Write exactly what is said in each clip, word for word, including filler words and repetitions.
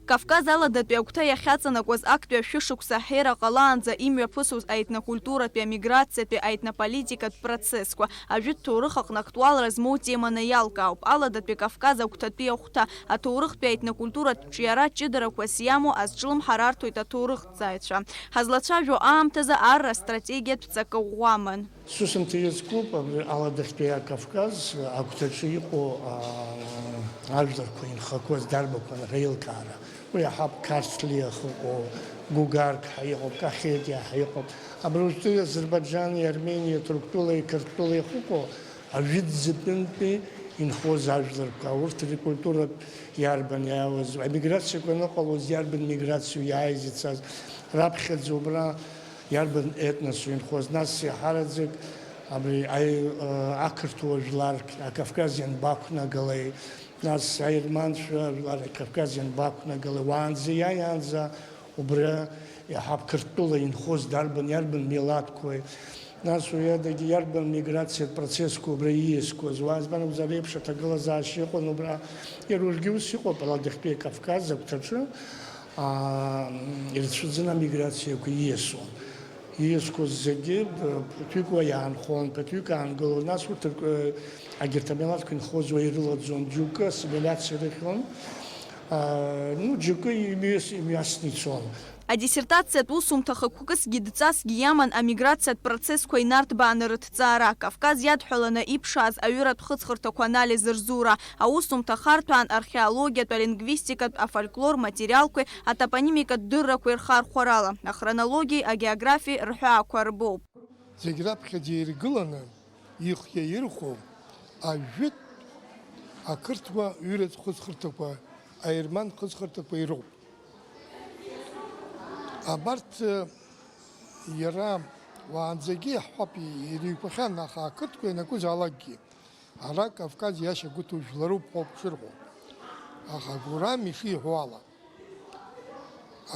Кавказ аладатәи агәҭа иахьаҵанакуаз актәи ашәышықәса аҳәера ҟалаанӡа имҩаԥысуаз аетнокультуратәи, амиграциатәи, аетнополитикатә процессқәа, ажәытә ҭоурых аҟны актуалра змоу теманы иалкаауп. Аладатәи Кавказ агәҭатәи ахәҭа, аҭоурыхтәи аетнокультуратә ҿиара ҷыдарақәас иамоу азҿлымҳара арҭоит аҭоурыхҭҵааҩцәа. Ҳазлацәажәо аамҭазы арра стратегиатә ҵакы ӷәӷәаман. Сусумҭа иазкуп абри аладахьтәи Кавказ агәҭаҿы иҟоу, аа, ажәларқәа инхақәаз дарбақәан реилкаара. Уи иаҳауп Қарҭлиа ахьыҟоу, Гугаркҳәа иҟоуп, Кахетиа ҳәа иҟоуп. Абри уажәтәи Азербайџани, Армениеи, Ҭырқәтәылеи, Қырҭтәылеи ахьыҟоу, ажәытәӡатәынтәи инхоз ажәларқәа, урҭ ркультуратә иарбан иааиуаз, амиграциақәа аныҟалоз, иарбан миграциоу иааиз ицаз, раԥхьаӡа убра иарбан етносу инхоз, нас иаҳараӡак абри аи-, ақырҭуа жәлар Акавказ ианбақәнагалеи, нас аерманцәа жәлар Акавказ ианбақәнагалеи, уаанӡа иааиаанӡа убра иаҳа Қырҭтәыла инхоз дарбан, иарбан милаҭқәеи, нас уи адагьы иарбан миграциатә процессқәа убра ииасқәаз, уаа, избан акәзар, еиԥш аҭагылазаашьа иҟан убра, иара уажәгьы ус иҟоуп, Аладахьтәи Кавказ агәҭаҿы, аа, ирцәыӡын амиграциақәа ииасуан. Ииасқәоз зегьы, ԥыҭҩык уа иаанхон, ԥыҭҩык аангылон, нас урҭ рк-, агьырҭ амилаҭқәа инхоз уа ирылаӡон, џьоукы ассимилиациа рыхьуан, аа, ну, џьоукы имҩас-, имҩасны ицон. Адиссертациатә усумҭа хықәкысгьы дҵасгьы иаман амиграциатә процессқәа инарҭбааны рыҭҵаара, Кавказ иадҳәаланы иԥшааз аҩыратә хыҵхырҭақәа анализ рзура, аусумҭа харҭәаан археологиатә, алингвистикатә, афольклор материалқәеи атопонимикатә дыррақәеи рхархәарала, ахронологиеи агеографиеи рҳәаақәа рбоуп. Зегь раԥхьаӡа иргыланы ихиаирхәо ажәытә ақырҭуа ҩыратә хыҵхырҭақәа, аерман хыҵхырҭақәа ироуп. Абарҭ, э, иара уаанӡагьы иаҳҳәап, ирыҩқәахьан, аха ақырҭқәа ианакәызаалакгьы, ара Кавказ иашьагәыҭоу жәларуп ҳәоуп шырҳәо. Аха Гурам ишиҳәо ала,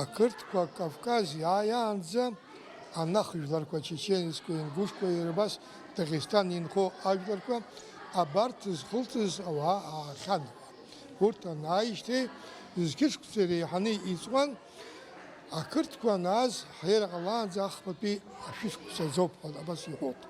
ақырҭқәа Кавказ иааиаанӡа анахь жәларқәа, чеченецқәа, ингушқәа, иара убас Дагестан инхо ажәларқәа абарҭ зхылҵыз ауаа аахьан. Урҭ анааижьҭеи, зқьышықәса иреиҳаны иҵуан, ақырҭқәа анааз ҳаира ҟалаанӡа ахԥатәи ашәышықәса азоуп ҳәа абас иҳәоит.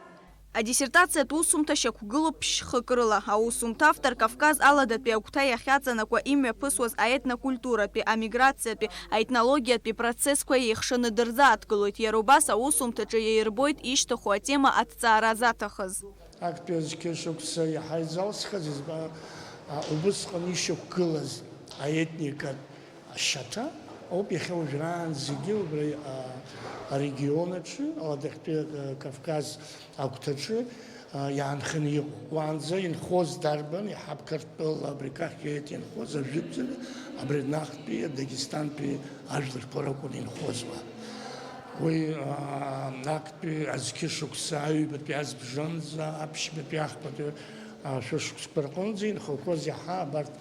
Адиссертациатә усумҭа шьақәгылоуп ԥшь-хык рыла. Аусумҭа автор Кавказ аладатәи агәҭа иахьаҵанакуа имҩаԥысуаз аетнокультуратәи, амиграциатәи, аетнологиатәи процессқәа еихшаны дырзааҭгылоит. Иара убас аусумҭаҿы иаирбоит ишьҭыху атема аҭҵаара заҭахыз. Актәи азқьышықәса иаҳа изалсхыз, избан, а, убысҟан ишьақәгылаз аетникатә ашьаҭа ауп иахьа уажәраанӡагьы убри, а, арегион аҿы, Аладахьтәи, а, Кавказ агәҭаҿы, а, иаанханы иҟоу. Уаанӡа инхоз дарбан, иаҳа Қырҭтәыла, абри Кахет инхоз ажәытәӡаны, абри наҟтәи Дагестантәи ажәларқәа ракәын инхоз уа. Уи, аа, актәи азқьышықәса аҩбатәи азбжанӡа, аԥшьбатәи ахԥатәи, аа, шәышықәсқәа рҟынӡа инхақәоз иаҳа абарҭ,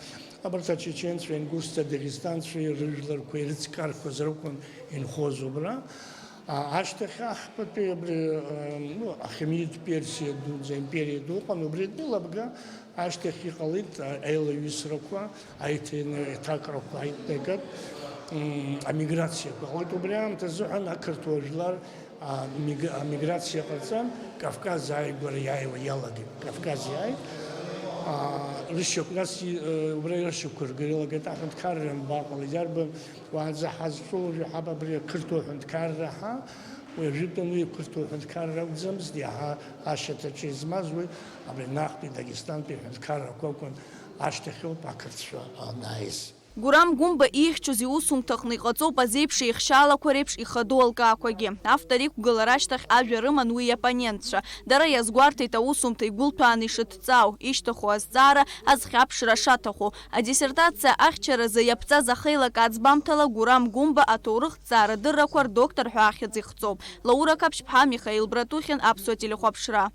абарҭ ачеченцәа, ингушцәа, дагестанцәа рыжәларқәа ирыцкарқәаз ракәын инхоз убра. А, ашьҭахь ахԥатәи абри, аа, ну, Ахемид Персиа дуӡӡа империа ду ыҟан, убри днылабга, ашьҭахь иҟалеит, а, аилаҩысрақәа, аиҭ-, аиҭакрақәа, аиҭнагатә, м, амиграциақәа ҟалеит. Убри аамҭазыҳәан ақырҭуа жәлар, а, миг-, амиграциа ҟарҵан, Кавказ ааигәара иааиуа иалагеит. Кавказ иааит. А, рышьақә-, нас и-, э, убра ирышьақәыргар иалагеит, аҳәынҭқарра анбаҟалеи, иарбан уаанӡа ҳазҿу уажәы ҳаб абри ақырҭуа ҳәынҭқарра ҳа, уи ажәытәан уи ақырҭуа ҳәынҭқарра акәӡамызт, иаҳа ашьаҭаҿы измаз уи абри наҟтәи Дагестантәи аҳәынҭқаррақәа акәын, ашьҭахьоуп ақырҭцәа анааиз. Гурам Гәымба ихьчоз иусумҭаҟны иҟаҵоуп азеиԥш еихшьаалақәа реиԥш ихадоу алкаақәагьы. Автор иқәгылара ашьҭахь ажәа рыман уи иоппонентцәа. Дара иазгәарҭеит аусумҭа игәылҭәааны ишыҭҵаау, ишьҭыху азҵаара, азхьаԥшра шаҭаху. Адиссертациа ахьчаразы иаԥҵаз ахеилак аӡбамҭала Гурам Гәымба аҭоурыхҭҵаара дыррақәа рдоктор ҳәа ахьӡ ихҵоуп. Лаура Қаԥшьԥҳа, Михаил Братухин, Аԥсуа телехәаԥшра.